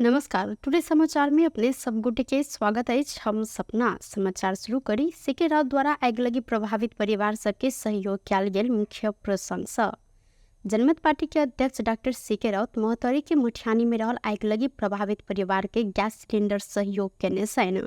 नमस्कार। टुडे समाचार में अपने सब गुटे के स्वागत है। हम सपना समाचार शुरू करी सीके राउत द्वारा आग लगी प्रभावित परिवार सबके सहयोग किया गेल मुख्य प्रशंसा। जनमत पार्टी के अध्यक्ष डॉक्टर सीके राउत मोहतरी के मुठियानी में रहल आग लगी प्रभावित परिवार के गैस सिलेंडर सहयोग केने सैन।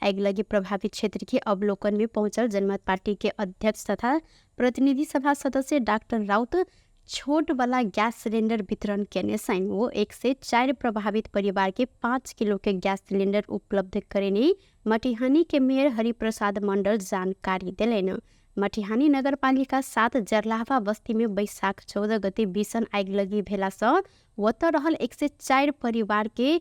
आग लगी प्रभावित क्षेत्र के अवलोकन में पहुंचल जनमत पार्टी के अध्यक्ष तथा प्रतिनिधि सभा सदस्य डॉक्टर राउत छोट वाला गैस सिलेंडर वितरण केने सैन। वो 1 से 4 प्रभावित परिवार के 5 किलो के गैस सिलेंडर उपलब्ध करेने मटिहानी के मेयर हरिप्रसाद मंडल जानकारी दिलेन। मटिहानी नगरपालिका 7 जरलाहा बस्ती में बैशाख 14 गते भीषण आग लगी भेला से वत रहल 1 से 4 परिवार के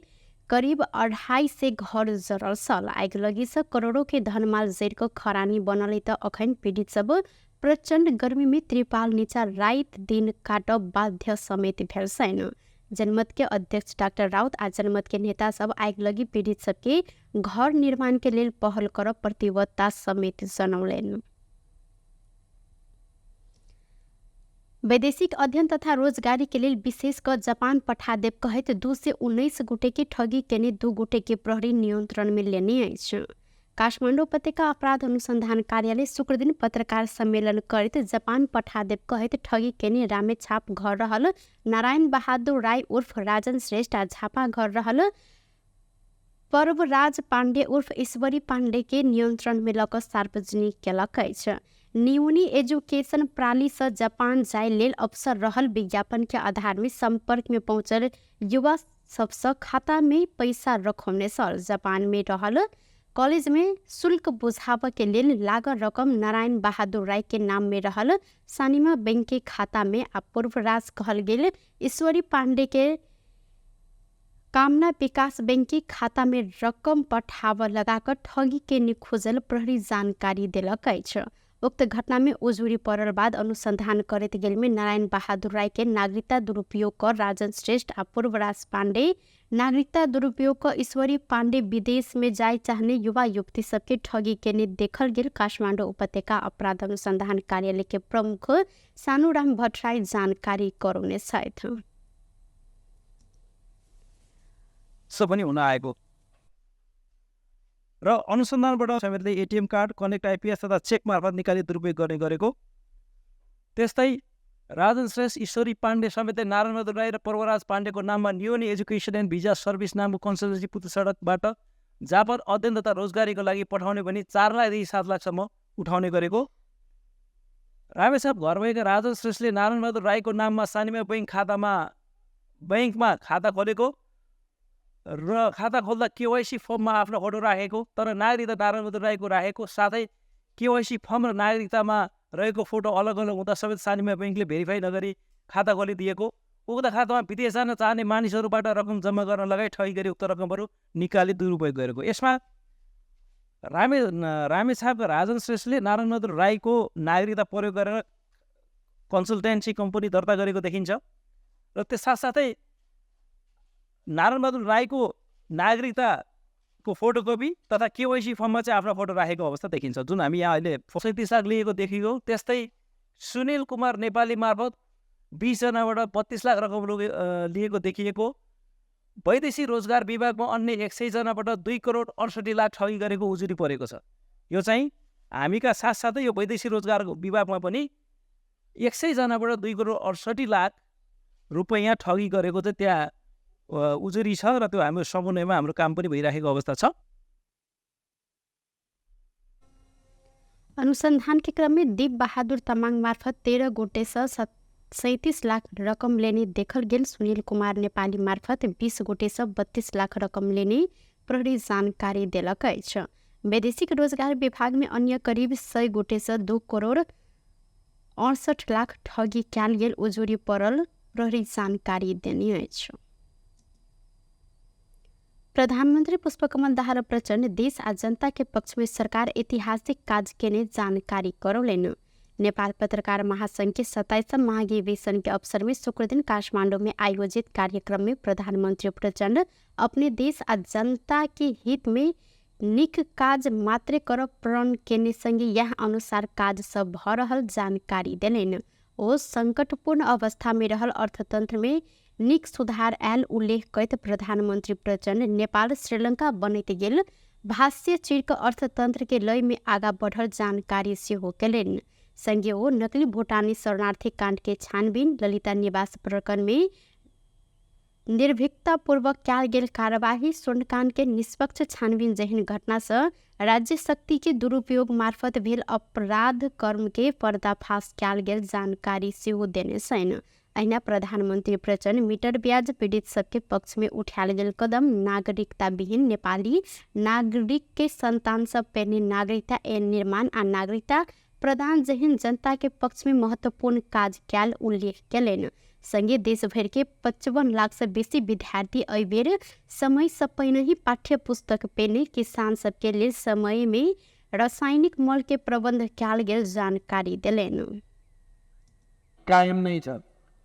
करीब 2.5 से घर जरल सल। आग लगी से करोड़ों के धनमाल जैर को खरानी बनल त अखन पीड़ित सब प्रचंड गर्मी में त्रिपाल नीचा रात दिन काटब बाध्य समेत भेल सैन। जनमत के अध्यक्ष डॉक्टर राउत आ जनमत के नेता सब आग लगी पीड़ित सबके घर निर्माण के लेल पहल करब प्रतिबद्धता समेत जनौलेन। वैदेशिक अध्ययन तथा रोजगारी के लिए विशेष कर जापान पठा देव कहत 2 से 19 गुटे के ठगी केने 2 गुटे के प्रहरी नियंत्रण में लेने अछि। काठमाडौँ उपत्यका अपराध अनुसंधान कार्यालय शुक्र दिन पत्रकार सम्मेलन करत जापान पठा देव कहत ठगी केने रामेछाप घर रहल नारायण बहादुर राय उर्फ राजन श्रेष्ठ आ झापा घर रहल पर्वराज पांडे उर्फ ईश्वरी पांडे के नियंत्रण में लक सार्वजनिक केलक अछि। न्यूनी एजुकेशन प्रणाली से जापान जाय लेल अवसर रहल विज्ञापन के आधार में संपर्क में पहुंचल युवा सबसे खाता में पैसा रखौने सर। जापान में रहल कॉलेज में शुल्क बुझाव के लेल लागल रकम नारायण बहादुर राय के नाम में रहल सानिमा बैंक के खाता में आ पूर्वराज कहल गेल ईश्वरी पांडे के कामना विकास बैंक के खाता में रकम पठाव लगाकर ठगी के निखोजल प्रहरी जानकारी दिलक अछि। उक्त घटना में उजुरी पड़ल बाद अनुसंधान करत गेल में नारायण बहादुर राय के नागरिकता दुरुपयोग कर राजन श्रेष्ठ आ पूर्वराज पांडे नागरिकता दुरुपयोग कर ईश्वरी पांडे विदेश में जाय चाहने युवा युवती सबके ठगी केने देखल गेल काठमाडौँ उपत्यका अपराध अनुसंधान कार्यालय के प्रमुख सानुराम भट्टराई जानकारी करौने छथि। पनि हुन आएको र अनुसन्धानबाट समेतले एटिएम कार्ड कनेक्ट आइपिएस तथा चेक मार्फत निकाली दुरुपयोग गर्ने गरेको। त्यस्तै राजन श्रेष्ठ ईश्वरी पाण्डे समेतले नारायण बहादुर राई र पर्वराज पाण्डेको नाममा न्यूनी एजुकेसन एन्ड भिजा सर्भिस नामको कन्सल्टेन्सी पुत्र सडकबाट जापान अध्ययन तथा रोजगारीको लागि पठाउने भनी 4 लाखदेखि 7 लाखसम्म उठाउने गरेको। रामेछाप घर भएका राजन श्रेष्ठले नारायण बहादुर राईको नाममा सानिमा बैङ्कमा खाता खोलेको र खाता खोल्दा केवाइसी फर्ममा आफ्नो फोटो राखेको तर नागरिकता नारायण बहादुर राईको राखेको साथै केवाइसी फर्म र नागरिकतामा रहेको फोटो अलग अलग हुँदा समेत सानिमा बैङ्कले भेरिफाई नगरी खाता खोलिदिएको। उक्त खातामा विदेश जान चाहने मानिसहरूबाट रकम जम्मा गर्न लगाई ठगी गरी उक्त रकमहरू निकाली दुरुपयोग गरेको। यसमा रामेछापका राजन श्रेष्ठले नारायण बहादुर राईको नागरिकता प्रयोग गरेर कन्सल्टेन्सी कम्पनी दर्ता गरेको देखिन्छ र त्यस साथसाथै नारायण बहादुर राईको नागरिकताको फोटोकपी तथा केवाइसी फर्ममा चाहिँ आफ्नो फोटो राखेको अवस्था देखिन्छ, जुन हामी यहाँ अहिले 37 लाख लिएको देखियो। त्यस्तै सुनिल कुमार नेपाली मार्फत 20 जनाबाट 32 लाख रकम लिएको देखिएको। वैदेशिक रोजगार विभागमा अन्य 100 जनाबाट 2 करोड 68 लाख ठगी गरेको उजुरी परेको छ। यो चाहिँ हामीका साथसाथै यो वैदेशिक रोजगार विभागमा पनि 100 जनाबाट 2 करोड 68 लाख रुपैयाँ ठगी गरेको चाहिँ त्यहाँ उजुरी छ र त्यो हाम्रो समन्वयमा हाम्रो काम पनि भइरहेको अवस्था छ। अनुसंधान के क्रम में दीप बहादुर तमाङ मार्फत 13 गोटे से 37 लाख रकम लेने देखल गेल। सुनील कुमार नेपाली मार्फत 20 गोटे से 32 लाख रकम लेने प्रहरी जानकारी दिलक अछि। वैदेशिक रोजगार विभाग में अन्य करीब 100 गोटे से 2 करोड़ 68 लाख ठगी कैल गेल उजुरी पड़ल प्रहरी जानकारी देने अछि। प्रधानमंत्री पुष्पकमल दाहाल प्रचंड देश आ जनता के पक्ष में सरकार ऐतिहासिक काज केने जानकारी करौलेन। नेपाल पत्रकार महासंघ के 27वां महाधिवेशन के अवसर में शुक्र दिन काठमांडू में आयोजित कार्यक्रम में प्रधानमंत्री प्रचंड अपने देश आ जनता के हित में निक काज मात्रे कर प्रण केने संगे यह अनुसार काज सब भ रहल जानकारी देलेन। ओ संकटपूर्ण अवस्था में रहल अर्थतंत्र में निक सुधार आयल उल्लेख करैत प्रधानमन्त्री प्रचण्ड नेपाल श्रीलङ्का बनैत गेल भाष्य चिरक अर्थतन्त्र के लय में आगा बढ़ल जानकारी सेहो केलनि। संगे ओ नकली भूटानी शरणार्थी कांड के छानबीन, ललिता निवास प्रकरण में निर्भीकतापूर्वक कयल गेल कार्यवाही, स्वर्णकांड के निष्पक्ष छानबीन जहिन घटना से राज्य शक्ति के दुरुपयोग मार्फत भेल अपराध कर्म के पर्दाफाश कयल गेल जानकारी सेहो देने छन्। अहिना प्रधानमन्त्री प्रचण्ड मीटर ब्याज पीड़ित सबके पक्ष में उठायल गेल कदम, नागरिकता विहीन नेपाली नागरिक के संतान सब पेने नागरिकता निर्माण आ नागरिकता प्रदान जहिन जनता के पक्ष में महत्वपूर्ण काज कयल उल्लेख केलनि। संगे देशभर के 55 लाख से बेसी विद्यार्थी एहि बेर समय से पहिने ही पाठ्य पुस्तक पेने किसान सबके लेल समय में रासायनिक मल के प्रबंध कयल गेल जानकारी देलनि। कायम नै छ।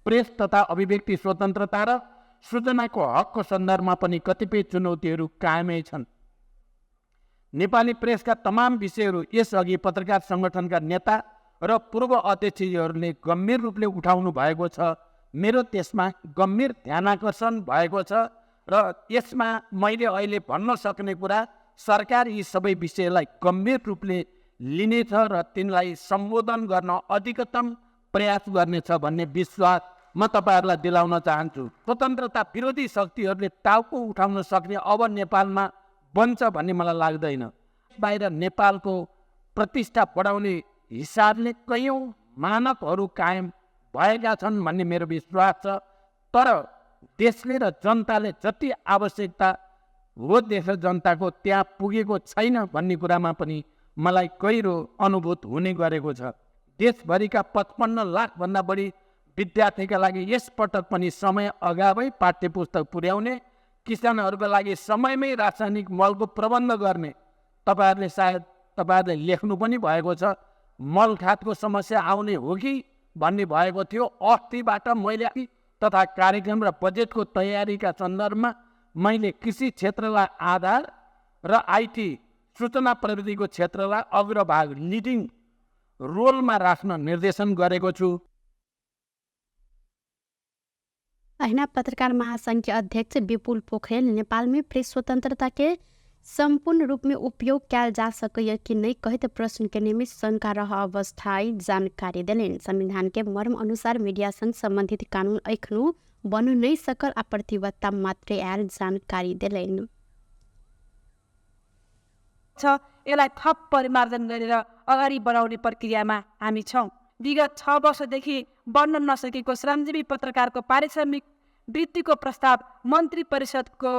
प्रेस तथा अभिव्यक्ति स्वतन्त्रता र सूचनाको हकको सन्दर्भमा पनि कतिपय चुनौतीहरू कायमै छन्। नेपाली प्रेसका तमाम विषयहरू यसअघि पत्रकार सङ्गठनका नेता र पूर्व अध्यक्षहरूले गम्भीर रूपले उठाउनु भएको छ। मेरो त्यसमा गम्भीर ध्यानाकर्षण भएको छ र यसमा मैले अहिले भन्न सक्ने कुरा सरकार यी सबै विषयलाई गम्भीर रूपले लिनेछ र तिनलाई सम्बोधन गर्न अधिकतम प्रयास गर्नेछ भन्ने विश्वास म तपाईहरूलाई दिलाउन चाहन्छु। स्वतन्त्रता विरोधी शक्तिहरूले टाउको उठाउन सक्ने अब नेपालमा बन्छ भन्ने मलाई लाग्दैन। बाहिर नेपालको प्रतिष्ठा बढाउने हिसाबले कयौँ मानकहरू कायम भएका छन् भन्ने मेरो विश्वास छ। तर देशले र जनताले जति आवश्यकता हो देश र जनताको त्यहाँ पुगेको छैन भन्ने कुरामा पनि मलाई गहिरो अनुभूत हुने गरेको छ। देशभरिका 55 लाखभन्दा बढी विद्यार्थीका लागि यसपटक पनि समय अगावै पाठ्य पुस्तक पुर्याउने, किसानहरूका लागि समयमै रासायनिक मलको प्रबन्ध गर्ने। तपाईँहरूले लेख्नु पनि भएको छ, मल खातको समस्या आउने हो कि भन्ने भएको थियो। अस्तिबाट मैले तथा कार्यक्रम र बजेटको तयारीका सन्दर्भमा मैले कृषि क्षेत्रलाई आधार र आइटी सूचना प्रविधिको क्षेत्रलाई अग्रभाग लिडिङ रोलमा राख्न निर्देशन गरेको छु। अहिना पत्रकार महासंघ के अध्यक्ष विपुल पोखरेल नेपाल में प्रेस स्वतंत्रता के संपूर्ण रूप में उपयोग कयल जा सकैए कि नहीं कहते प्रश्न के में शंका रह अवस्थाई जानकारी देलनि। संविधान के मर्म अनुसार मीडिया संग संबंधित कानून एखनो बन नहीं सकल आ प्रतिबद्धता मात्रै आयल जानकारी देलनि। यसलाई थप परिमार्जन गरेर अगाडि बढाउने प्रक्रियामा हामी छौँ। विगत 6 वर्षदेखि बन्न नसकेको श्रमजीवी पत्रकारको पारिश्रमिक वृद्धिको प्रस्ताव मन्त्री परिषदको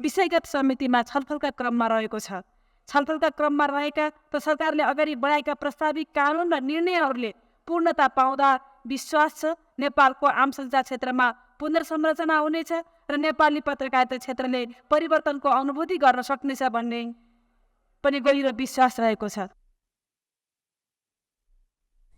विषयगत समितिमा छलफलका क्रममा रहेको छ। छलफलका क्रममा रहेका त सरकारले अगाडि बढाएका प्रस्तावित कानुन र निर्णयहरूले पूर्णता पाउँदा विश्वास छ नेपालको आम सञ्चार क्षेत्रमा पुनर्संरचना हुनेछ र नेपाली पत्रकारिता क्षेत्रले परिवर्तनको अनुभूति गर्न सक्नेछ भन्ने पनि गहिरो विश्वास रहेको छ।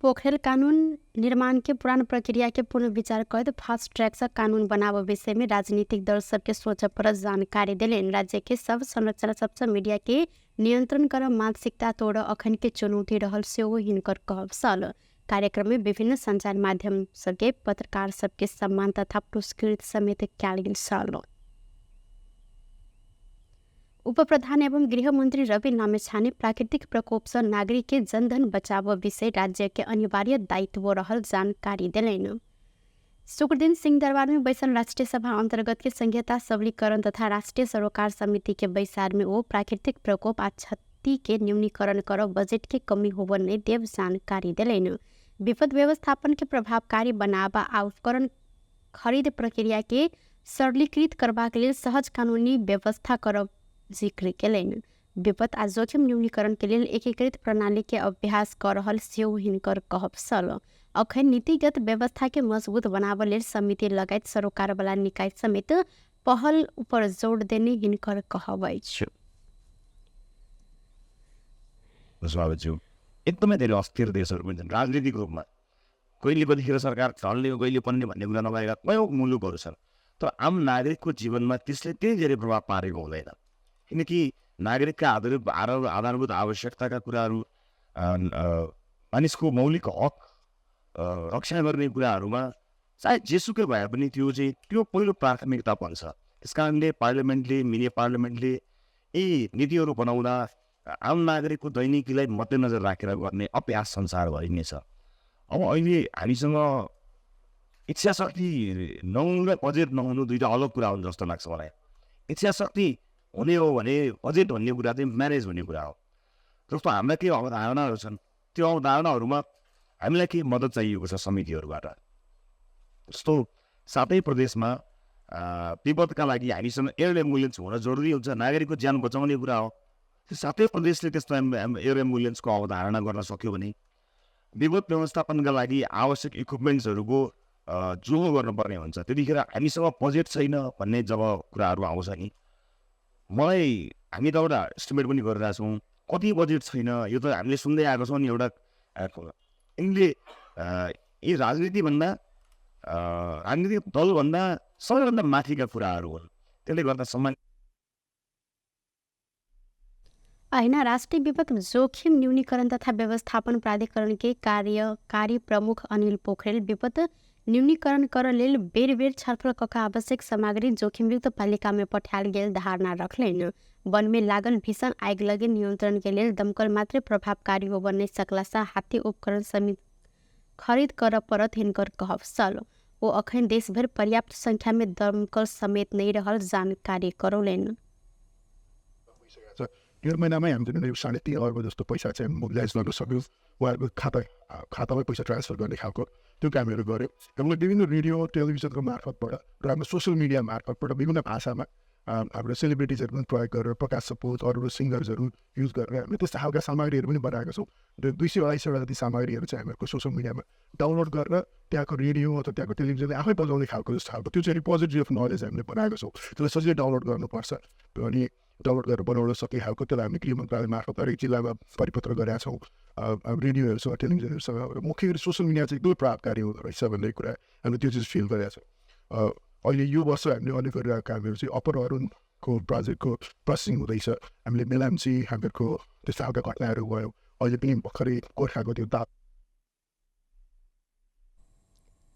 पोखरेल कानून निर्माण के पुरान प्रक्रिया के पुनर्विचार कर फास्ट ट्रैक से कानून बनाव विषय में राजनीतिक दल सबके सोच पर जानकारी दिलेन। राज्य के सब संरचना सबसे मीडिया के नियंत्रण कर मानसिकता तोड़ अखन के चुनौती रहल से हिनकर कहब सल। कार्यक्रम में विभिन्न संचार माध्यम सबके पत्रकार सबके सम्मान तथा पुरस्कृत समेत कयल गेल सल। उप प्रधान एवं गृह मंत्री रवि लामेछाने प्राकृतिक प्रकोप से नागरिक के जनधन बचाव विषय राज्य के अनिवार्य दायित्व रहल जानकारी दिलेन। शुक्रदिन सिंहदरबार में बैसल राष्ट्रीय सभा अंतर्गत के संघीयता सबलीकरण तथा राष्ट्रीय सरोकार समिति के बैसार में वो प्राकृतिक प्रकोप आ क्षति के न्यूनीकरण कर बजट के कमी होवन ने देव जानकारी दिलेन। विपद व्यवस्थापन के प्रभावकारी बनावा आ उपकरण खरीद प्रक्रिया के सरलीकृत करबाक लेल सहज कानूनी व्यवस्था करब जिक्र केलनि। विपद आ जोखिम न्यूनीकरण के लिए एकीकृत प्रणाली के अभ्यास कर रहल सेहो हिनकर कहब सल। अखन नीतिगत व्यवस्था के मजबूत बनाव लेल समिति लगायत सरोकार वाला निकाय समेत पहल ऊपर जोड़ देने हिनकर कहब अछि। एकदमै धेरै अस्थिर देशहरू पनि छन् राजनीतिक रूपमा। कहिले कतिखेर सरकार चल्ने कहिले पन्ने भन्ने कुरा नभएका कयौँ मुलुकहरू छन्। तर आम नागरिकको जीवनमा त्यसले त्यही धेरै प्रभाव पारेको हुँदैन, किनकि नागरिकका आधारभूत आवश्यकताका कुराहरू, मानिसको मौलिक हक रक्षा गर्ने कुराहरूमा चाहे जेसुकै भए पनि त्यो पहिलो प्राथमिकता बन्छ। त्यस कारणले पार्लियामेन्टले, मिनी पार्लियामेन्टले यी नीतिहरू बनाउँदा आम नागरिकको दैनिकीलाई मध्यनजर राखेर गर्ने अभ्यास संसार भइनेछ। अब अहिले हामीसँग इच्छा शक्ति नहुनु र बजेट नहुनु दुईवटा अलग कुरा हुन् जस्तो लाग्छ मलाई। इच्छा शक्ति हुने हो भने बजेट भन्ने कुरा चाहिँ म्यानेज भन्ने कुरा हो। जस्तो हाम्रा केही अवधारणाहरू छन्, त्यो अवधारणाहरूमा हामीलाई केही मद्दत चाहिएको छ समितिहरूबाट। जस्तो सातै प्रदेशमा विपदका लागि हामीसँग एयर एम्बुलेन्स हुन जरुरी हुन्छ, नागरिकको ज्यान बचाउने कुरा हो। त्यो सातै प्रदेशले त्यस्तो एयर एम्बुलेन्सको अवधारणा गर्न सक्यो भने विपद व्यवस्थापनका लागि आवश्यक इक्विपमेन्ट्सहरूको जोहो गर्नुपर्ने हुन्छ। त्यतिखेर हामीसँग बजेट छैन भन्ने जब कुराहरू आउँछ नि, हामी त एउटा एस्टिमेट पनि गरिरहेको छौँ, कति बजेट छैन यो त हामीले सुन्दै आएको छौँ नि। एउटा यिनले यी राजनीतिक दलभन्दा सबैभन्दा माथिका कुराहरू हुन्। त्यसले गर्दा ऐना राष्ट्रीय विपद जोखिम न्यूनीकरण तथा व्यवस्थापन प्राधिकरण के कार्यकारी प्रमुख अनिल पोखरेल विपद न्यूनीकरण कर लेल बेर बेर छलफल कका आवश्यक सामग्री जोखिमयुक्त पालिका में पठायल गेल धारणा रखलैन। वन में लागल भीषण आग लगे नियंत्रण के लेल दमकल मात्र प्रभावकारी हो बन्ने सकला सा हाथी उपकरण समेत खरीद कर परत हिनकर कहब सल। वो अखन देश भर पर्याप्त संख्या में दमकल समेत नहीं रहल जानकारी करौलेन। डेढ महिनामै हामीले 3.5 अर्ब जस्तो पैसा चाहिँ मोबिलाइज गर्न सक्यौँ। उहाँहरूको खातामै पैसा ट्रान्सफर गर्ने खालको त्यो कामहरू गऱ्यौँ। हामीले विभिन्न रेडियो टेलिभिजनको मार्फतबाट र हाम्रो सोसियल मिडिया मार्फतबाट विभिन्न भाषामा हाम्रो सेलिब्रिटिजहरू पनि प्रयोग गरेर प्रकाश सपुत अरू सिङ्गर्सहरू युज गरेर हामीले त्यस्तो खालका सामग्रीहरू पनि बनाएका छौँ। 200-250 जति सामग्रीहरू चाहिँ हामीहरूको सोसियल मिडियामा डाउनलोड गरेर त्यहाँको रेडियो अथवा त्यहाँको टेलिभिजनले आफै बजाउने खालको जस्तो खालको त्यो चाहिँ रिपोजिटरी अफ नलेज हामीले बनाएको छौँ। त्यसलाई सजिलै डाउनलोड गर्नुपर्छ अनि डाउनलोड गरेर बनाउन सक्ने खालको त्यसलाई हामीले गृह मन्त्रालय मार्फत हरेक जिल्लामा परिपत्र गरेका छौँ। रेडियोहरूसँग टेलिभिजनहरूसँग मुख्य गरी सोसियल मिडिया चाहिँ एकदमै प्रभावकारी हुँदो रहेछ भन्ने कुरा हामीले त्यो चिज फिल गरेका छौँ। अहिले यो वर्ष हामीले अहिले गरिरहेको कामहरू चाहिँ अप्पर अरुणको प्रोजेक्टको प्रोसेसिङ हुँदैछ। हामीले मेलाम्ची हामीहरूको त्यस्तो खालका घटनाहरू गयौँ। अहिले पनि भर्खरै गोर्खाको त्यो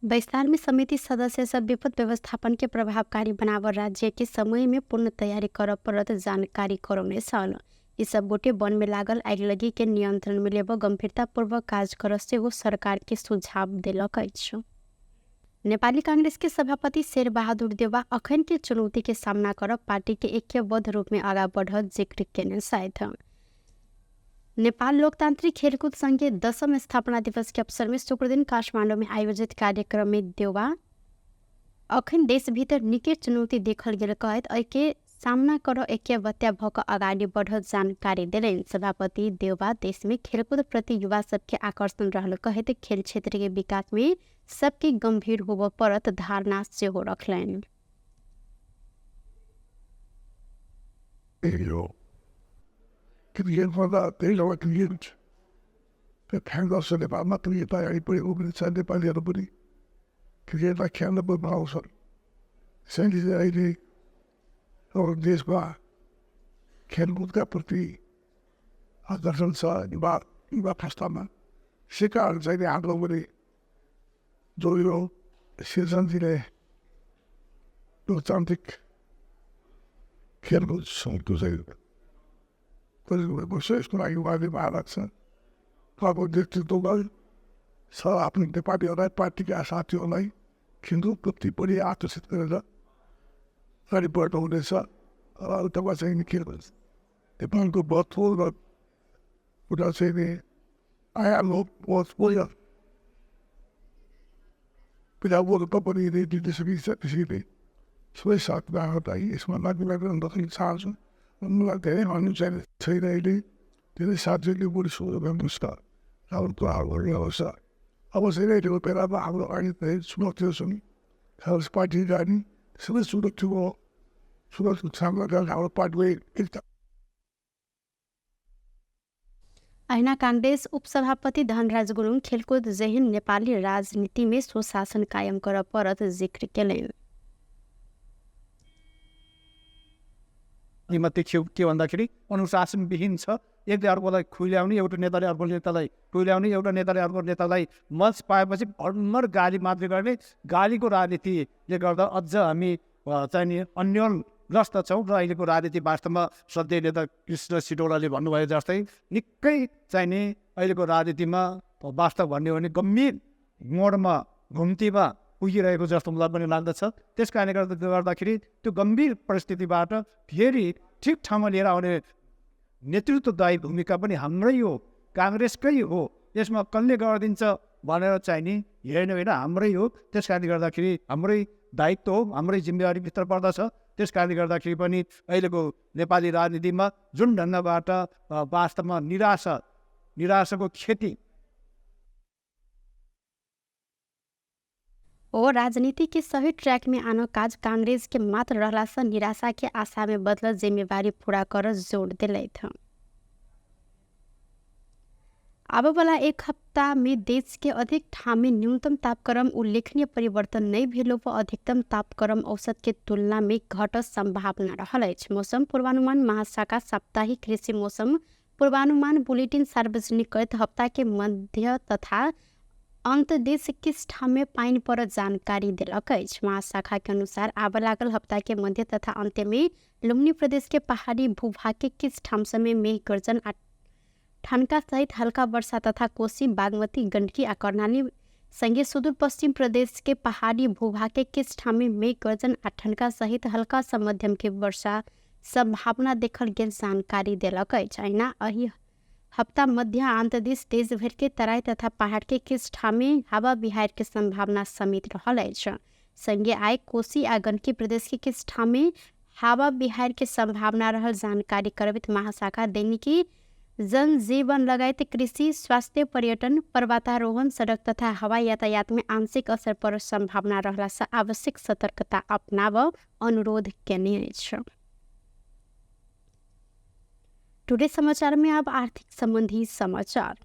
विस्तार में समिति सदस्य सब विपद व्यवस्थापन के प्रभावकारी बनावर राज्य के समय में पूर्ण तैयारी कर परत जानकारी करौने सल। ये सब गोटे वन में लागल आगलगी के नियंत्रण में लेब गंभीरतापूर्वक कार्य कर से वो सरकार के सुझाव दिलक। नेपाली कांग्रेस के सभापति शेर बहादुर देउवा अखन के चुनौती के सामना कर पार्टी के ऐक्यबद्ध रूप में आगा बढ़ जिक्र केने साथ। नेपाल लोकतांत्रिक खेलकूद संघ के 10वें स्थापना दिवस के अवसर में शुक्र दिन काठमाडौँ में आयोजित कार्यक्रम में देउवा अखन देश भीतर निकै चुनौती देखल गेल कहत ऐके सामना कर ऐक्यबद्ध भक अगाडि बढ़ जानकारी दिलेन। सभापति देउवा देश में खेलकूद प्रति युवा सबके आकर्षण रहल कहत खेल क्षेत्र के विकास में सबके गंभीर होब परत धारणा सेहो रखलैन। क्रिएट गर्दा त्यही जग्गा क्रिएट त्यो फ्यान गर्छ नेपालमा क्रिएट तयारी पुगेको पनि छ। नेपालीहरू पनि क्रिएटलाई खेल्न पनि आउँछन्। त्यसैले चाहिँ अहिले देशमा खेलकुदका प्रति आकर्षण छ युवा पुस्तामा। त्यसै कारण चाहिँ हाम्रो पनि जो यो सिर्जनजीले लोकतान्त्रिक खेलकुद सङ्घको चाहिँ यसको लागि उहाँले भारत छ उहाँको नेतृत्वलाई छ आफ्नो नेपालीहरूलाई पार्टीका साथीहरूलाई खेलकुद प्रति पनि आकर्षित गरेर अगाडि बढ्नु हुनेछ। उतामा चाहिँ खेलकुद नेपालको महत्त्वपूर्ण कुरा चाहिँ नि आयाम हो। महत्त्वपूर्ण पिताको पनि दिइसकिन्छ। त्यसैले सबै साथीहरूलाई यसमा लागि चाहन्छु। मलाई धेरै भन्नु चाहिँ छैन। अहिले धेरै साथीहरूले बढी सोध्नुहोस् त राम्रो कुराहरू गर्नुहोस्। अब चाहिँ त्यो बेलामा हाम्रो अगाडि धेरै चुनौतीहरू छन्। काङ्ग्रेस पार्टी जाने सबै चुनौतीको सामना गरेर हाम्रो पार्टीले एकता। ऐना कांग्रेस उपसभापति धनराज गुरुङ खेलकूद जहिन नेपाली राजनीति में सुशासन कायम कर परत जिक्र केलैन। यीमध्ये के भन्दाखेरि अनुशासनविहीन छ। एकले अर्कोलाई खुइल्याउने, एउटा नेताले अर्को नेतालाई खुइल्याउने, एउटा नेताले अर्को नेतालाई मञ्च पाएपछि भर्मर गाली मात्रै गर्ने, गालीको राजनीतिले गर्दा अझ हामी चाहिँ नि अन्यलग्रस्त छौँ। र अहिलेको राजनीति वास्तवमा सध्य नेता कृष्ण सिटौलाले भन्नुभयो जस्तै निकै चाहिँ नि अहिलेको राजनीतिमा वास्तव भन्ने हो भने गम्भीर मोडमा घुम्तीमा पुगिरहेको जस्तो मलाई पनि लाग्दछ। त्यस कारणले गर्दाखेरि त्यो गम्भीर परिस्थितिबाट फेरि ठिक ठाउँमा लिएर आउने नेतृत्वदायी भूमिका पनि हाम्रै हो, काङ्ग्रेसकै हो। यसमा कसले गरिदिन्छ भनेर चाहिँ नि हेर्ने होइन, हाम्रै हो। त्यस कारणले गर्दाखेरि हाम्रै दायित्व हो, हाम्रै जिम्मेवारीभित्र पर्दछ। त्यस कारणले गर्दाखेरि पनि अहिलेको नेपाली राजनीतिमा जुन ढङ्गबाट वास्तवमा निराशाको खेती और राजनीति के सही ट्रैक में आनो काज कांग्रेस के मात्र रहला से निराशा के आशा में बदल जिम्मेवारी पूरा कर जोड़ दिले थे। अब वाला एक हफ्ता में देश के अधिक ठाम में न्यूनतम तापक्रम उल्लेखनीय परिवर्तन नहीं भेलो व अधिकतम तापक्रम औसत के तुलना में घट संभावना रहल अछि। मौसम पूर्वानुमान महाशाखा साप्ताहिक कृषि मौसम पूर्वानुमान बुलेटिन सार्वजनिक करत हफ्ता के मध्य तथा अंत देश किस ठाम में पाइन पर जानकारी दिलक अछि। महाशाखा के अनुसार आब लागल हफ्ता के मध्य तथा अंत में लुम्बिनी प्रदेश के पहाड़ी भूभाग के किस ठाम समय मेघ गर्जन ठनका सहित हल्का वर्षा तथा कोसी बागमती गंडकी आ कर्णाली संगे सुदूर पश्चिम प्रदेश के पहाड़ी भूभाग के किस ठाम में मेघ गर्जन आ ठनका सहित हल्का से मध्यम के वर्षा संभावना देखल गेल जानकारी दिलक अछि। अहिना एहि हफ्ता मध्य अंत दिश देश भर के तराई तथा पहाड़ के किस ठाम में हवा बिहार के संभावना समित रहल अछि। संगे आय कोसी आ गंडकी प्रदेश के किस ठाम में हवा बिहार के संभावना रहल जानकारी करबित महाशाखा दैनिकी जनजीवन लगायत कृषि स्वास्थ्य पर्यटन पर्वतारोहण सड़क तथा हवाई यातायात में आंशिक असर पर संभावना रहला से आवश्यक सतर्कता अपनाव अनुरोध केने अछि। टुडे समाचार में अब आर्थिक संबंधी समाचार।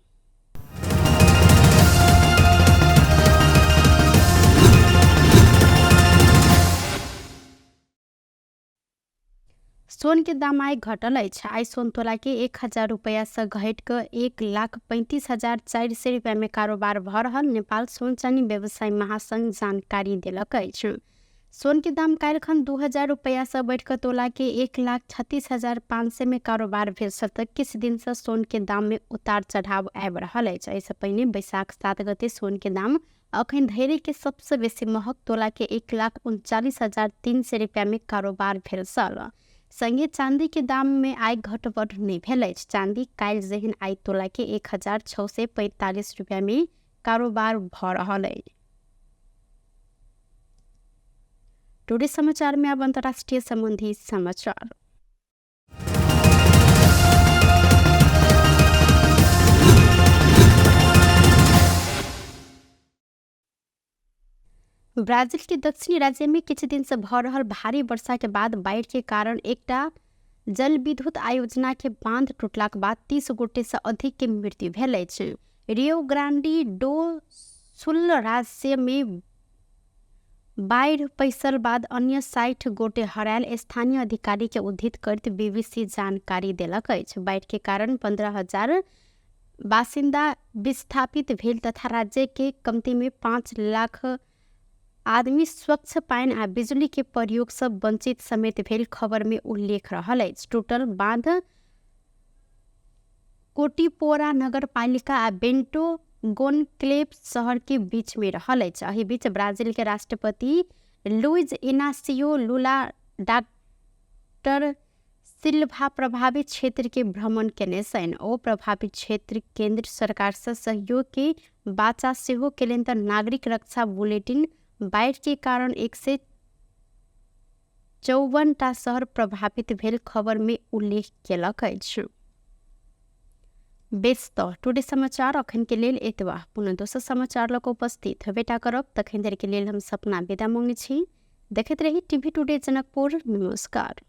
सोन के दाम आय घटल अछि। आय सोन तोला के 1000 रुपया से घट कर 1,35,400 रुपया में कारोबार भ रहल नेपाल सोन चानी व्यवसाय महासंघ जानकारी दिलक अछि। सोन के दाम काल्हिखन 2000 रुपया से बढ़ कर तोला के 1,36,500 में कारोबार भेल सतह किछ दिन से सोन के दाम में उतार चढ़ाव आबि रहल अछि। एहिसँ पहिने बैसाख 7 गते सोन के दाम अखन धरि के सबसे बेसी महग तोला के 1,39,300 रुपया में कारोबार भेल छल। संगे चांदी के दाम में आय घटबढ़ नहीं भेल अछि। चांदी काल्हि जहन आय तोला के 1,645 रुपया में कारोबार भ रहल अछि। टुडे समाचार में अब अंतर्राष्ट्रीय संबंधी समाचार। ब्राजील के दक्षिणी राज्य में किछ दिन से भ रहल भारी वर्षा के बाद बाढ़ के कारण एकटा जल विद्युत आयोजना के बांध टूटलाक बाद 30 गोटे से अधिक के मृत्यु भेल अछि। रियो ग्रांडी डो सुल राज्य में बाढ़ पैसल बाद अन्य 60 गोटे हरायल स्थानीय अधिकारी के उद्धृत करते बीबीसी जानकारी देलक अछि। बाढ़ के कारण 15,000 बासिंदा विस्थापित भेल तथा राज्य के कमती में 5 लाख आदमी स्वच्छ पानी आ बिजली के प्रयोग से वंचित समेत भेल खबर में उल्लेख रहल अछि। टूटल बांध कोटिपोरा नगर पालिका आ बेंटो गोनक्लेव शहर के बीच में रहल अछि। एहि बीच ब्राजील के राष्ट्रपति लुइज इनासियो लुला डॉक्टर सिल्वा प्रभावित क्षेत्र के भ्रमण केने छनि। ओ प्रभावित क्षेत्र केंद्र सरकार से सहयोग के बाचा सेहो केलनि तऽ नागरिक रक्षा बुलेटिन बाढ़ के कारण 154 टा शहर प्रभावित भेल खबर में उल्लेख केलक अछि। बेस्त टुडे समाचार अखन के लेल एतबा। पुनः दोसर समाचार लऽ कऽ उपस्थित हेबेटा करब। तखन धरि के लेल हम सपना विदा मांगै छी। देखैत रही टीवी टुडे जनकपुर। नमस्कार।